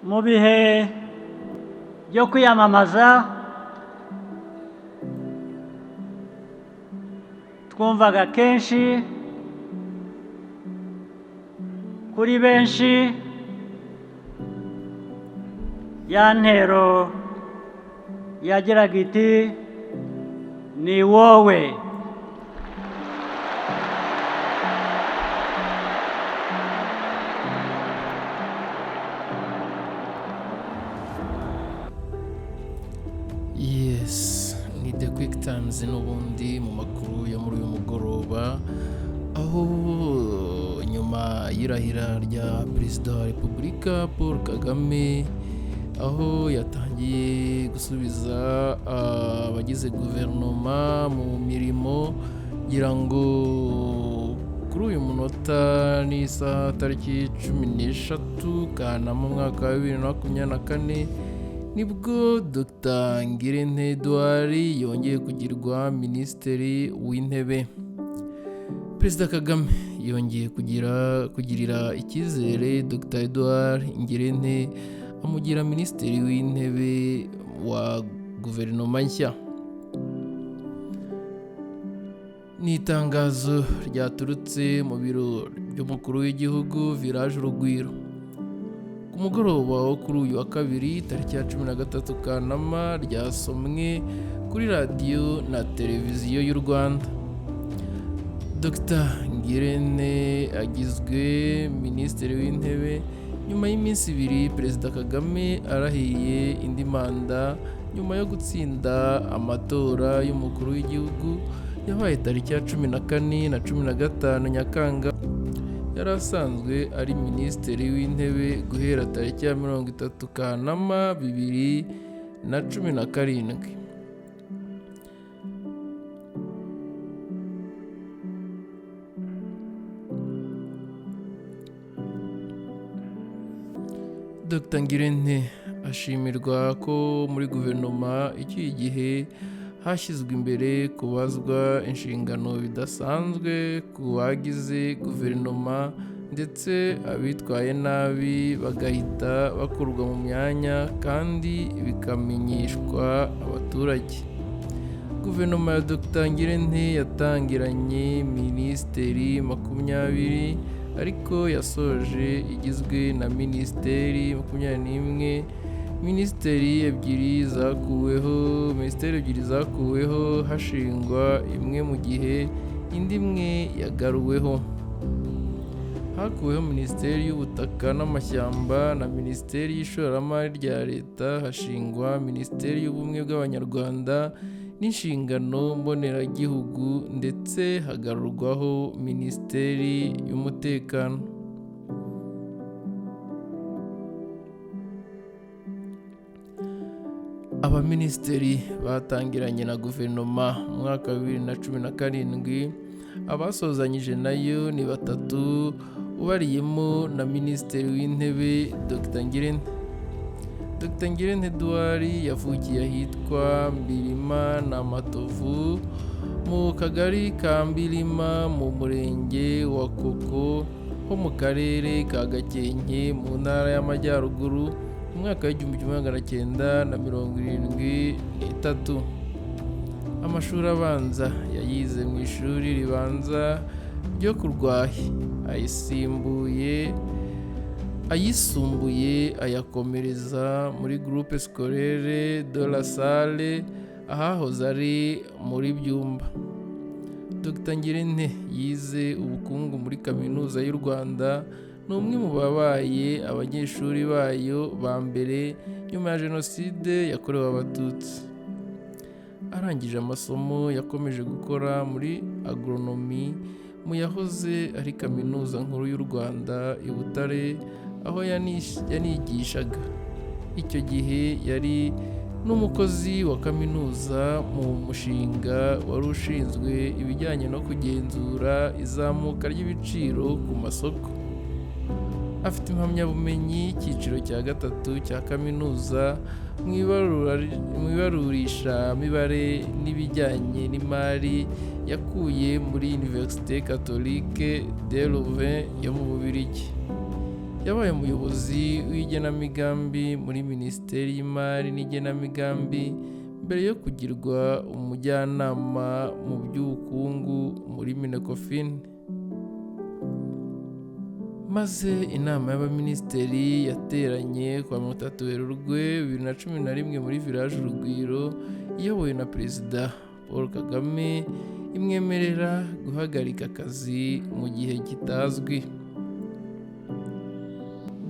Mu bihe byo kwiyamamaza twumvaga kenshi kuri benshi ya ntero yagiraga iti: "Ni wowe." Yes, ni The Quick Times n'ubundi mu makuru yo muri uyu mugoroba, aho nyuma y'irahira rya Perezida wa Repubulika Paul Kagame, aho yatangiye gusubiza abagize guverinoma mu mirimo, ngira ngo kuri uyu munota n'isaha, tariki 13 Kanama umwaka wa 2024, nibwo Dr Ngirente Edouard yongeye kugirwa Minisitiri w'Intebe. Perezida Kagame yongeye kugirira icyizere Dr Edouard Ngirente, amugira Minisitiri w'Intebe wa guverinoma nshya. Ni itangazo ryaturutse mu biro by'umukuru w'igihugu, Village Urugwiro, ku mugoroba wo kuri uyu wa kabiri, tariki ya 13 Kanama, ryasomwe kuri Radiyo na Televiziyo y'u Rwanda. Dr Ngirente agizwe Minisitiri w'Intebe nyuma y'iminsi 2 Perezida Kagame arahiye indi manda, nyuma yo gutsinda amatora y'umukuru w'igihugu yabaye tariki ya 14 na 15 Nyakanga. Yari asanzwe ari Minisitiri w'Intebe guhera tariki ya 30 Kanama 2017. Dr Ngirente ashimirwa ko muri guverinoma icyuye igihe hashyizwe imbere kubazwa inshingano bidasanzwe ku bagize guverinoma, ndetse abitwaye nabi bagahita bakurwa mu myanya kandi bikamenyeshwa abaturage. Guverinoma ya Dr Ngirente yatangiranye minisiteri 20, ariko yasoje igizwe na minisiteri 21. Minisiteri ebyiri zakuweho hashingwa imwe, mu gihe indi imwe yagaruweho. Hakuweho Minisiteri y'Ubutaka n'Amashyamba na Minisiteri y'Ishoramari rya Leta, hashingwa Minisiteri y'Ubumwe bw'Abanyarwanda n'Inshingano Mboneragihugu, ndetse hagarurwaho Minisiteri y'Umutekano. Abaminisitiri batangiranye na guverinoma mu mwaka wa 2017, abasozanyije nayo ni batatu, ubariyemo na Minisitiri w'Intebe Dr Ngirente. Dr Ngirente Edouard yavukiye ahitwa Mbirima na Matovu, mu kagari ka Mbirima, mu murenge wa Koko ho mu karere ka Gakenke, mu ntara y'Amajyaruguru, mu mwaka wa 1973. Amashuri abanza yayize mu ishuri ribanza ryo ku Rwahi, ayisumbuye ayakomereza muri Groupe Scolaire de la Salle, ahahoze ari muri Byumba. Dr Ngirente yize ubukungu muri Kaminuza y'u Rwanda, ni umwe mu babaye abanyeshuri bayo ba mbere nyuma ya Jenoside yakorewe Abatutsi. Arangije amasomo yakomeje gukora muri agronomie mu yahoze ari Kaminuza Nkuru y'u Rwanda i Butare, aho yanigishaga. Icyo gihe yari n'umukozi wa kaminuza mu mushinga wari ushinzwe ibijyanye no kugenzura izamuka ry'ibiciro ku masoko. Afite impamyabumenyi y'icyiciro cya gatatu cya kaminuza mu ibarurishamibare n'ibijyanye n'imari yakuye muri Université Catholique de Louvain yo mu Bubiligi. Yabaye umuyobozi w'igenamigambi muri Minisiteri y'Imari n'Igenamigambi mbere yo kugirwa umujyanama mu by'ubukungu muri Minecofin. Maze inama y'abaminisitiri yateranye ku wa 30 Werurwe 2011 muri Village Urugwiro iyobowe na Perezida Paul Kagame imwemerera guhagarika akazi mu gihe kitazwi.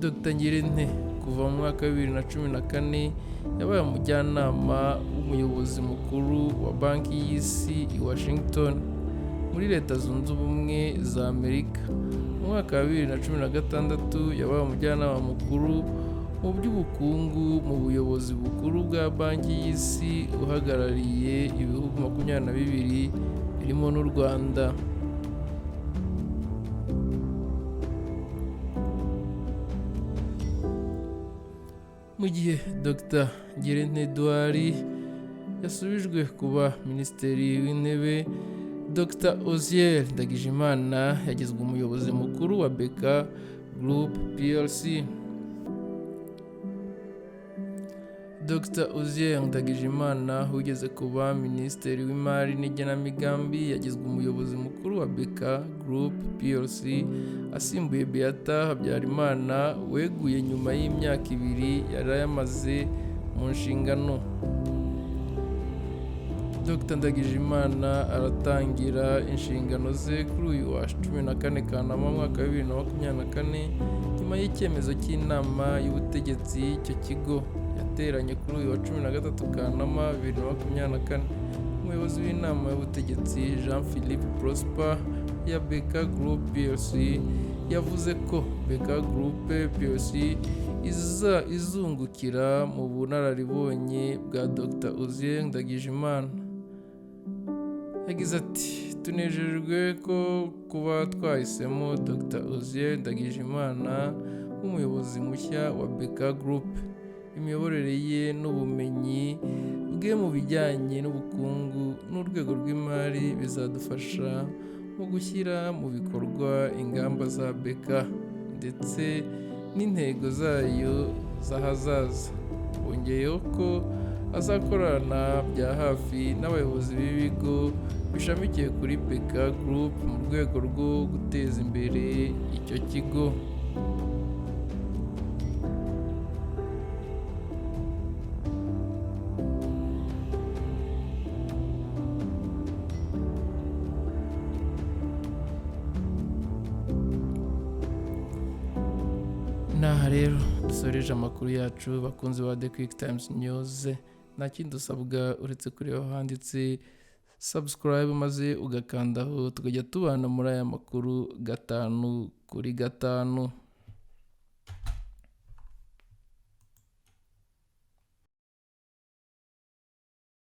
Dr Ngirente kuva mu mwaka wa 2014 yabaye umujyanama w'umuyobozi mukuru wa Banki y'Isi i Washington muri Leta Zunze Ubumwe za Amerika. Mu mwaka wa 2016 yabaye umujyanama mukuru mu by'ubukungu mu buyobozi bukuru bwa Banki y'Isi uhagarariye ibihugu 22 birimo n'u Rwanda. Mu gihe Dr Ngirente Edouard yasubijwe kuba Minisitiri w'Intebe, Dr Uzziel Ndagijimana yagizwe umuyobozi mukuru wa BK Group plc. Dr Uzziel Ndagijimana wigeze kuba Minisitiri w'Imari n'Igenamigambi yagizwe umuyobozi mukuru wa BK Group plc asimbuye Beata Habyarimana weguye nyuma y'imyaka 2 yari yamaze mu nshingano. Dr Ndagijimana aratangira inshingano ze kuri uyu wa 14 Kanama mwaka wa 2024 nyuma y'icyemezo cy'inama y'ubutegetsi y'icyo kigo yateranye kuri uyu wa 13 Kanama 2024. Umuyobozi w'inama y'ubutegetsi Jean Philippe Prosper ya BK Group plc yavuze ko BK Group plc izungukira mu bunararibonye bwa Dr Uzziel Ndagijimana. Yagize ati tunejejwe ko kuba twahisemo Dr Uzziel Ndagijimana nk'umuyobozi mushya wa BK Group. Imiyoborere ye n'ubumenyi bwe mu bijyanye n'ubukungu n'urwego rw'imari bizadufasha mu gushyira mu bikorwa ingamba za BK ndetse n'intego zayo z'ahazaza. Bongeyeho ko azakorana bya hafi n'abayobozi b'ibigo bishamikiye kuri BK Group mu rwego rwo guteza imbere icyo kigo. Naha rero dusoreje amakuru yacu bakunzi ba The Quick Times News. Nta kindi usabwa uretse kureba handitse subscribe maze ugakandaho tukajya tubana muri aya makuru 5 kuri 5.